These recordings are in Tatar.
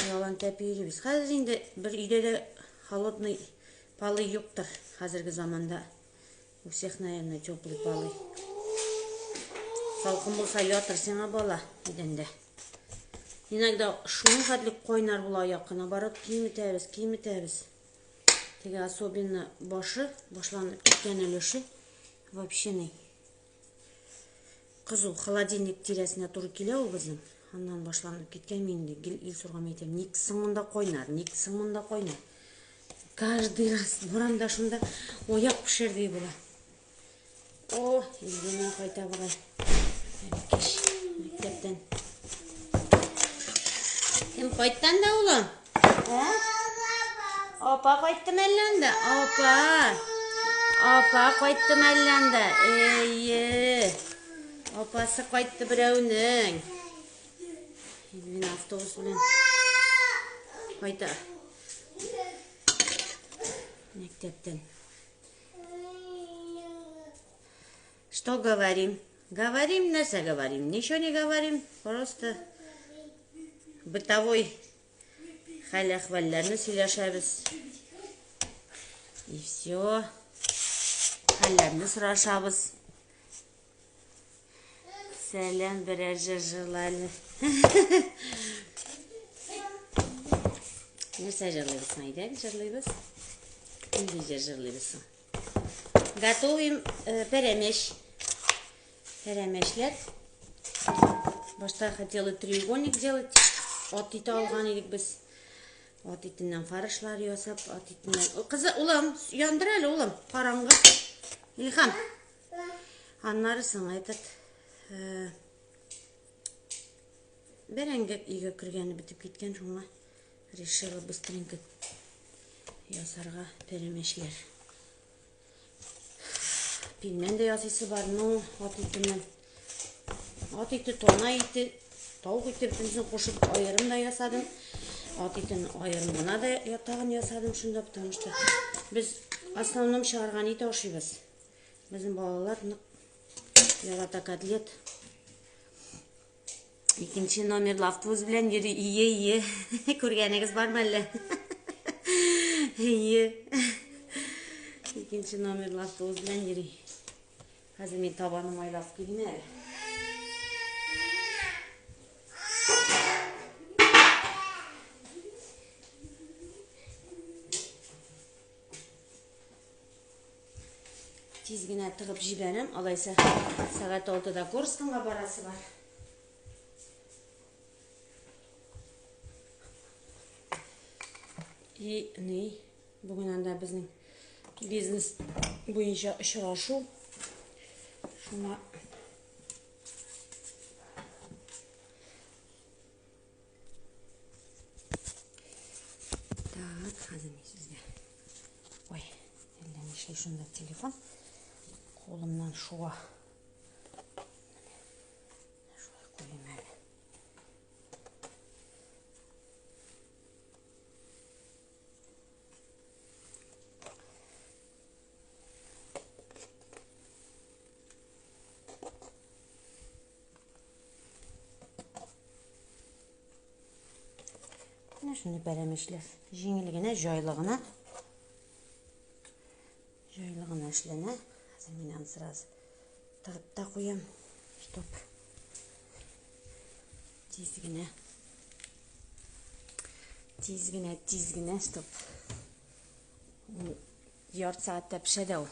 Ялан тәпи йөрибез. Хәзер инде бер өйдә дә холодный полы юктыр хәзерге заманда. У всех, наверное, теплый полы. Салкын булса ятыр сиңа бала идәндә. Иногда шуның хәтле кайнар була аякка, наоборот, киметәбез, киметәбез. Теге особенно башы, башланып киткән өлеше вообще ни. Кызу холодильник тирәсенә туры килә ул безнең. Аннан башланып киткән мин инде гел Илсурга әйтәм, ник соң монда кайнар, ник соң монда кайнар. Каждый раз барам да шунда аяк пешердей була. О, Илгенә кайта бугай. Әбекәш, мәктәптән. Кем кайттан да, улым? Ә? Апа кайтты мәллә анда? Апа! Апа кайтты мәллә анда? Әйе. Апасы кайтты берәүнең. Мин автобус белән кайта. Мәктәптән. Что говорим? Говорим, нәрсә говорим? Ничего не говорим, просто бытовой хәл-әхвәлләрне сөйләшәбез. И все. Хәлләрне сорашабыз. Сәлам, берәр җыр җырла әле. Нәрсә җырлыйбыз соң? Әйдәгез җырлыйбыз. Нинди җыр җырлыйбыз соң? Готовим э, пәрәмәч. Пәрәмәчләр. Башта хотела треугольник делать. Ат ите алган идек без. Ат итеннән фарышлар ясап, ат итеннән. Кызы, улым, яндыр әле, улым. Караңгы. Илхам. Аннары соң этот э, бәрәңге өйгә кергәне бетеп киткән, шуңа решила быстренько ясарга пәрәмәчләр. Пилмән дә ясыйсы бар, ну, ат итеннән. Ат ите, тона ите, тавык ите бөтенесен кушып аерым да ясадым. Ат итен аерым гына да тагын ясадым шунда, потому что без основном чыгарган ит ашыйбыз. Безнең балалар нык ярата котлет. Икенче номерлы автобус белән йөри. Ие, ие. Күргәнегез бармы әллә? Ие. Икенче номерлы автобус белән йөри. Хәзер мин табаны майлап килим әле. Тиз генә тыгып җибәрәм, алайса сәгать 6-да Корстонга барасы бар. И ни, бүген анда безнең бизнес буенча очрашу. Шуңа Так, хәзер мин сезгә. Ой, әллә нишли шунда телефон. Кулымнан шуа. Шулай куйыйм әле. Менә шундый пәрәмәчләр. Җиңел генә, җайлы гына. Җайлы гына эшләнә. Хәзер мин аны сразу тыгып та куям, чтоб тиз генә тиз генә, тиз генә, чтоб ярты сәгатьтә пешә дә ул.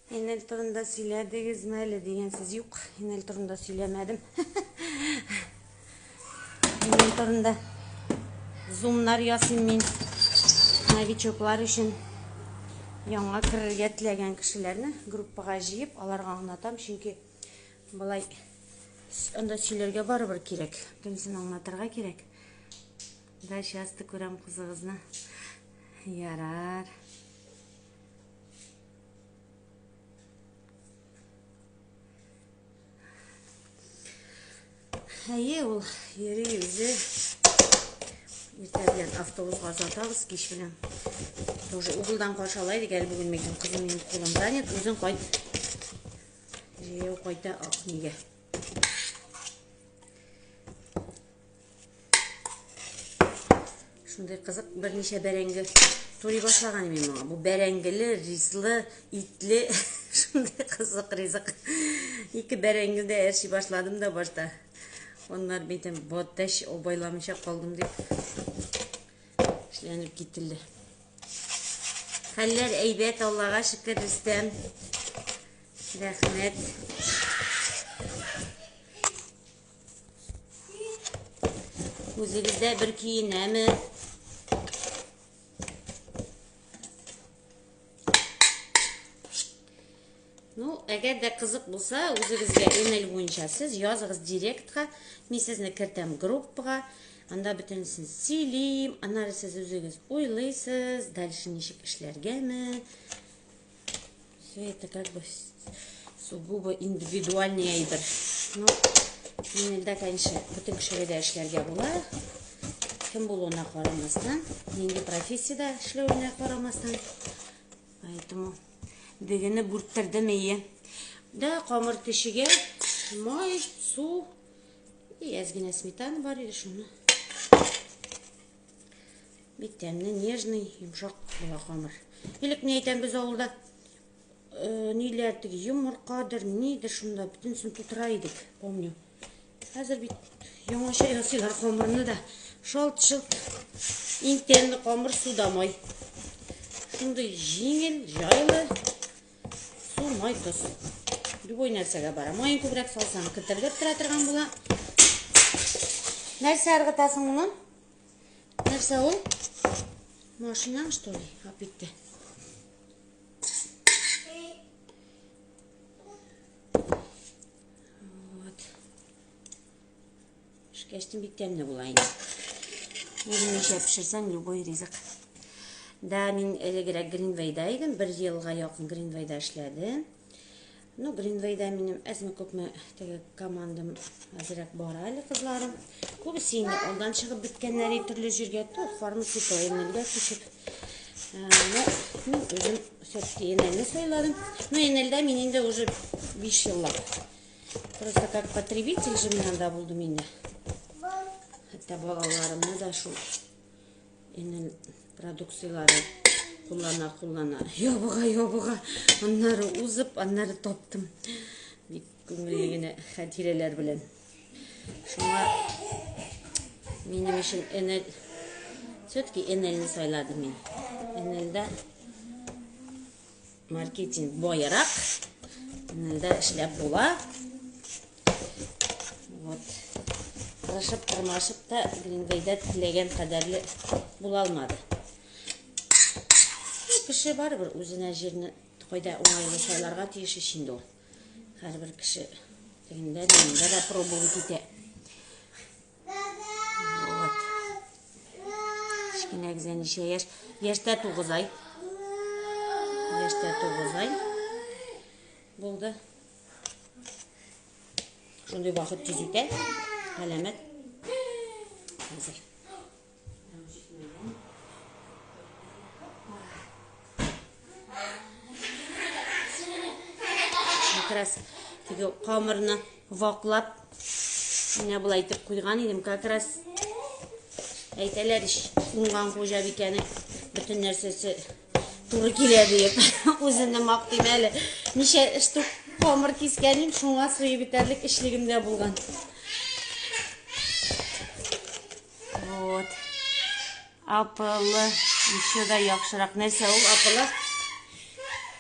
Инел турында сөйләдегезме әле дигән сүз юк. Инел турында сөйләмәдем. Инел турында зумнар ясыйм мин. Новичоклар өчен яңа керергә теләгән кешеләрне группага җыеп, аларга аңлатам, чөнки болай анда сөйләргә барыбер кирәк. Бөтенесен аңлатырга кирәк. Да, часто күрәм кызыгызны. Ярар. Әйе, ул йөри үзе. Иртә белән автобусга озатабыз, кич белән. Тоже угылдан каршы ала идек, әле бүген микән кызым минем кулым занят, үзең кайт. Җәяү кайта ак нигә. Шундый кызык берничә бәрәңге турый башлаган мин моңа. Бу бәрәңгеле, ризлы, итле шундый кызык ризык. Ике бәрәңге дә әрчи башладым да башта. Аннары бит батәш обайламыйча калдым дип эшләнеп кителде. Хәлләр әйбәт, Аллага шөкер, Рөстәм. Рәхмәт. Үзегездә бер киенәме? Ну, әгәр дә кызык булса, үзегезгә NL буенча сез языгыз директка, мин сезне кертәм группага, анда бөтенесен сөйлим, аннары сез үзегез уйлыйсыз, дальше ничек эшләргәме. Все это как бы сугубо индивидуальный әйбер. Ну, NL-дә, конечно, бөтен кешегә дә эшләргә була. Кем булуына карамастан, нинди профессиядә эшләвенә карамастан. Поэтому дегене бүрттердем ие. Да, камыр төшегә май, су и әз генә сметана бар иде шуны. Бик тәмле, нежный, йомшак була камыр. Элек ни әйтәм без авылда э, ниләр теге йомыркадыр, нидер шунда бөтенесен тутыра идек, помню. Хәзер бит яңача ясыйлар камырны да. Шалт-шылт. Иң тәмле камыр суда май. Шундый җиңел, җайлы. Су, май, тоз. Любой нәрсәгә бара. Маен күбрәк салсаң, кетердәп тора торган була. Нәрсә ыргытасың улым? Нәрсә ул? Машинаң, что ли? Ап итте. Вот. Пешкәчтен бик тәмле була инде. Үзеңчә пешерсәң, любой ризык. Да, мин элегрәк Гринвейда идем, бер елга якын Гринвейда эшләдем. Ну, Гринвейда минем әзме-күпме теге командам әзрәк бара әле кызларым. Күбесе инде алдан чыгып беткәннәр төрле җиргә, то фармаси, то НЛгә күчеп. Ну, мин үзем все-таки НЛне сайладым. Ну, НЛдә мин инде уже 5 еллап. Просто как потребитель же мин анда булдым инде. Хәтта балаларымны да шул НЛ продукцияләре куллана куллана. Ябыга ябыга. Аннары узып, аннары таптым. Бик күңелле генә хатирәләр белән. Шуңа минем өчен НЛ все-таки НЛне сайладым мин. НЛдә маркетинг баерак, НЛдә эшләп була. Вот. Тырышып, тырмашып та Гринвейда теләгән кадәрле була алмады. Кеше барыбер үзенә җирне кайда уңайлы сайларга тиеш ич инде ул. Һәрбер кеше тегендә дә, монда да пробовать итә. Вот. Кечкенә генә ничә яшь? Яшьтә 9 ай. Яшьтә 9 ай. Булды. Шундый вакыт тиз үтә. Галәмәт. Хәзер. Как раз теге камырны ваклап, менә болай итеп куйган идем. Как раз әйтәләр ич, уңган хуҗабикәнең бөтен нәрсәсе туры килә диеп. Үземне мактыйм әле. Ничә штук камыр кискән идем, шуңа сыеп бетәрлек эчлегем дә булган. Вот. Апылы. Еще да яхшырак. Нәрсә ул апылы?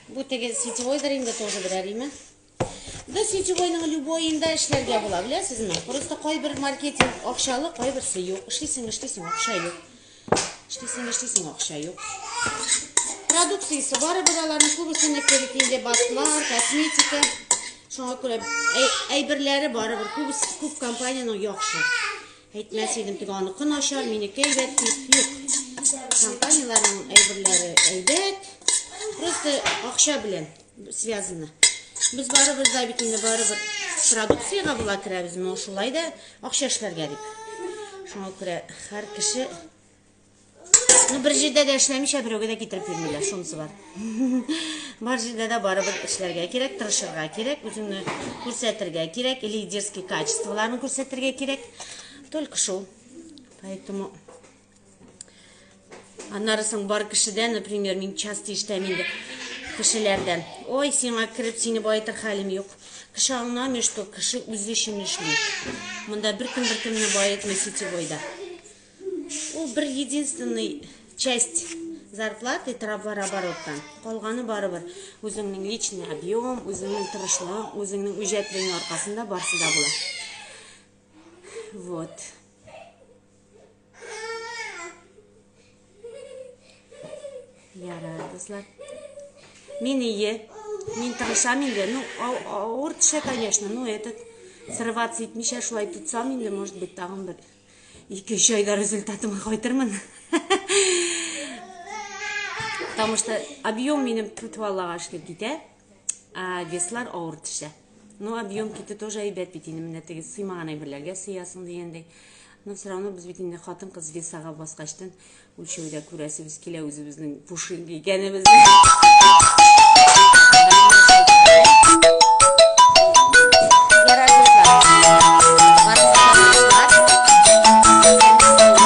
Бу теге сетевойдыр инде тоже берәр име? Да сетевойның любойында эшләргә була, беләсезме? Просто кайбер маркетинг акчалы, кайберсе юк. Эшлисең, эшлисең, акча юк. Эшлисең, эшлисең, акча юк. Продукциясе барыбер аларның күбесенеке бит инде батлар, косметика. Шуңа күрә әйберләре барыбер күбесе күп компаниянең яхшы. Әйтмәс идем, теге аныкы начар, минеке әйбәт дип. Юк. Компанияләрнең әйберләре әйбәт. Просто акча белән связано. Без барыбер да бит инде барыбер продукциягә була керәбез, но шулай да акча эшләргә дип. Шуңа күрә һәр кеше. Ну, бер җирдә дә эшләмичә берәүгә дә китереп бирмиләр, шунысы бар. Бар җирдә дә барыбер эшләргә кирәк, тырышырга кирәк, үзеңне күрсәтергә кирәк, лидерский качестволарны күрсәтергә кирәк. Только шул. Поэтому Аннары соң бар кешедә, например, мин часто ишетәм инде кешеләрдән. Ой, сиңа кереп сине баетыр хәлем юк. Кеше аңламый, что кеше үзе өчен эшли. Монда беркем беркемне баетмый сетевойда. Ул бер единственный часть зарплаты товарообороттан. Калганы барыбер үзеңнең личный объем, үзеңнең тырышлыгың, үзеңнең үҗәтлегең аркасында барсы да була. Вот. Ярар, дуслар. Мин ие. Мин тырышам инде. Ну, авыр төшә, конечно. Ну, этот срываться итмичә шулай тотсам инде, может быть, тагын бер ике-өч айда результатыма кайтырмын. Потому что объем минем тьфу Аллага шөкер китә, а веслар авыр төшә. Ну, объем китү тоже әйбәт бит инде, менә теге сыймаган әйберләргә сыясың дигәндәй. Но все равно без бит инде хатын-кыз весага баскачтан үлчәүдә күрәсебез килә үзебезнең пушинг икәнебезне. Ярар, дуслар. Барыгызга да уңышлар. Исәнлек-саулык.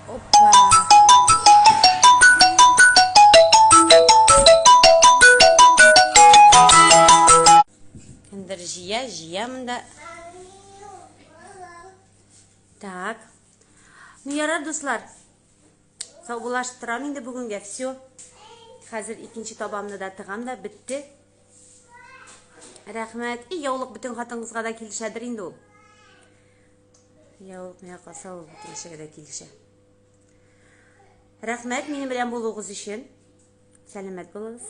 Опа. Кемдер җыя, җыя монда. Так. Ну, ярар, дуслар. Саубуллашып торам инде бүгенгә. Все. Хәзер икенче табамны да тыгам да, бетте. Рәхмәт. И, яулык бөтен хатын-кызга да килешәдер инде ул. Яулык миңа калса, ул бөтен кешегә дә килешә. Рәхмәт минем белән булуыгыз өчен. Сәламәт булыгыз.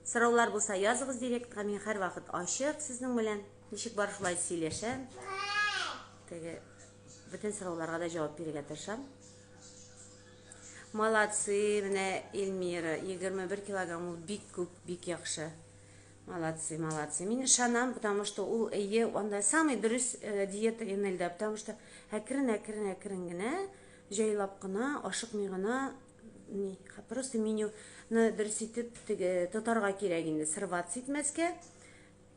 Сораулар булса языгыз директка, мин һәрвакыт ачык сезнең белән. Ничек бар шулай сөйләшәм. Теге бөтен сорауларга да җавап бирергә тырышам. Молодцы, менә Эльмира, 21 килограмм ул бик күп, бик яхшы. Молодцы, молодцы. Мин ышанам, потому что ул әйе, анда самый дөрес э, диета НЛда, потому что әкрен әкрен әкрен генә, җайлап кына, ашыкмый гына, ни, просто менюны дөрес итеп теге тотарга кирәк инде, срываться итмәскә.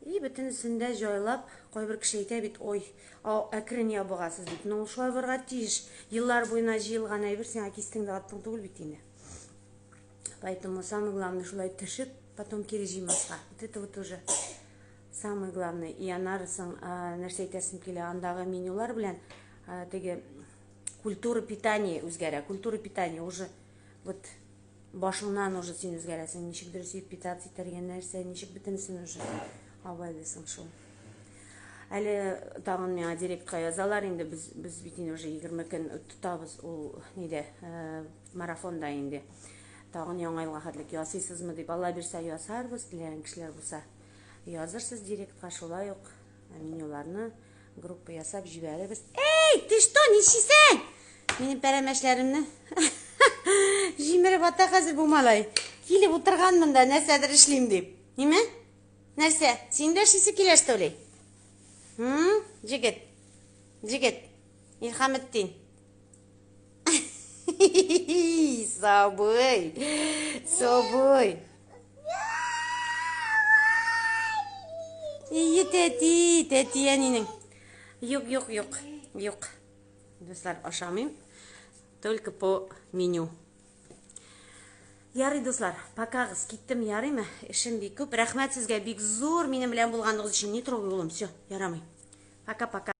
И бөтенесен дә җайлап, кайбер кеше әйтә бит, ой, әкрен ябыгасыз дип. Ну, ул шулай булырга тиеш. Еллар буена җыелган әйбер сиңа кистең дә аттың түгел бит инде. Поэтому самое главное шулай төшеп, потом кире җыймаска. Вот это вот уже самое главное. И аннары соң нәрсә әйтәсем килә, андагы менюлар белән теге культура питания үзгәрә. Культура питания уже вот башыңнан уже син үзгәрәсең. Ничек дөрес итеп питаться итәргә, нәрсә, ничек бөтенесен уже абайлыйсың шул. Әле тагын миңа директка язалар инде, без, без бит инде уже 20 көн тотабыз ул нидә, марафонда инде. Тагын яңа елга хәтлек ясыйсызмы дип, Алла бирсә ясарбыз, теләгән кешеләр булса язырсыз директка, шулай ук менюларны группа ясап җибәрербез. Эй, ты что, нишлисең? Минем пәрәмәчләремне җимереп ата хәзер бу малай. Килеп утырган монда, нәрсәдер эшлим дип. Ниме? Нәрсә? Син дә эшлисе килә, что ли? М? Җегет. Җегет. Илхаметдин. Сабый. Сабый. Ие, тәти, тәти әнинең. Юк, юк, юк, юк. Дуслар, ашамыйм. Только по меню. Ярый, дуслар, покагыз, киттем, ярыймы? Эшем бик күп. Рәхмәт сезгә бик зур минем белән булганыгыз өчен. Не трогай, улым, все, ярамый. Пока-пока.